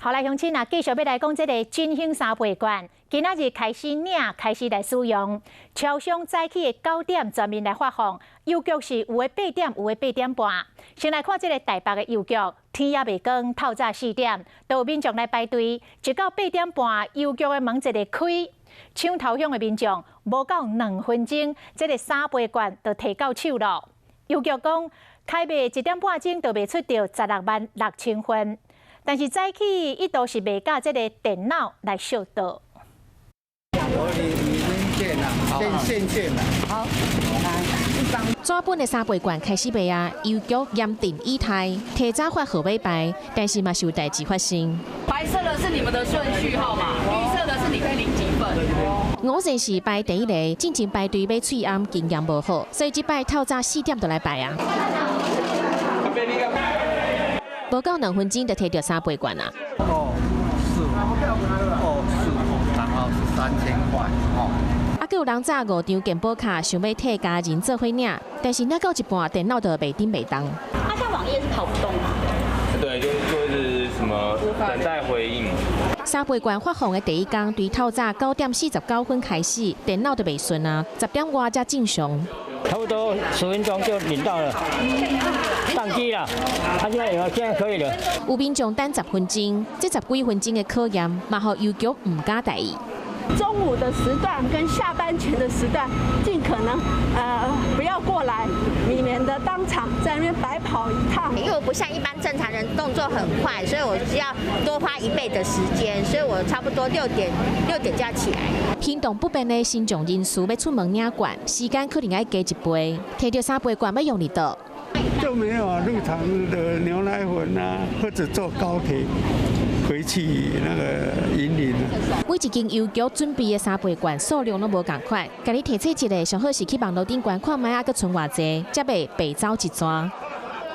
好來，鄉親啊，繼續欲來講這个振興三倍券，今仔日開始領，開始來使用。超商早起的9點全面來發放，郵局是有的8點，有的8點半。先來看這个台北的郵局，天猶未光，透早4點，都有民眾來排隊，直到8點半，郵局的門一个開，搶頭香的民眾無夠2分鐘，這个三倍券就提到手囉。郵局講，開賣1點半鐘就賣出著166,000份。但是早起一度是袂佮這个電腦來相鬥。我你先見啦，先見啦。好，來一張。紙本的三倍券開始賣啊，郵局嚴陣以待，提早發號碼牌，但是嘛是有代誌發生。白色的是你們的順序號碼，綠色的是你可以領幾份。我這是排第一个，進前排隊買喙罨經驗無好，所以這擺透早4點就來排啊。無夠2分鐘就提著三倍券啊！哦，四，哦四，然後是3000塊，哦。啊，閣有人早5張健保卡，想欲替家人做伙領，但是領到一半，電腦就袂振袂動。啊，它網頁是跑不動嗎？對，就是什麼等待回應。三倍券發放的第一工，對透早9點49分開始，電腦就袂順啊，10點外才正常。差不多10分鐘就領到了，當機了，他現在有，現在可以了。有民眾等10分鐘，這十幾分鐘的考驗，嘛予郵局毋敢大意。中午的時段跟下班前的時段，盡可能不要過來，以免得當場在那邊白跑一趟。因為我不像一般正常人動作很快，所以我需要多花一倍的時間，所以我差不多6點就要起來。行動不便的身障人士欲出門領券，時間可能愛加一倍。提著三倍券欲用佇佗？就沒有啊，入場的牛奶粉啊，或者坐高鐵回去那個雲林。每一間郵局準備的三倍券數量攏無仝款，共你提醒一下，上好是去網路頂懸看覓，猶閣賰偌濟，才袂白走一逝。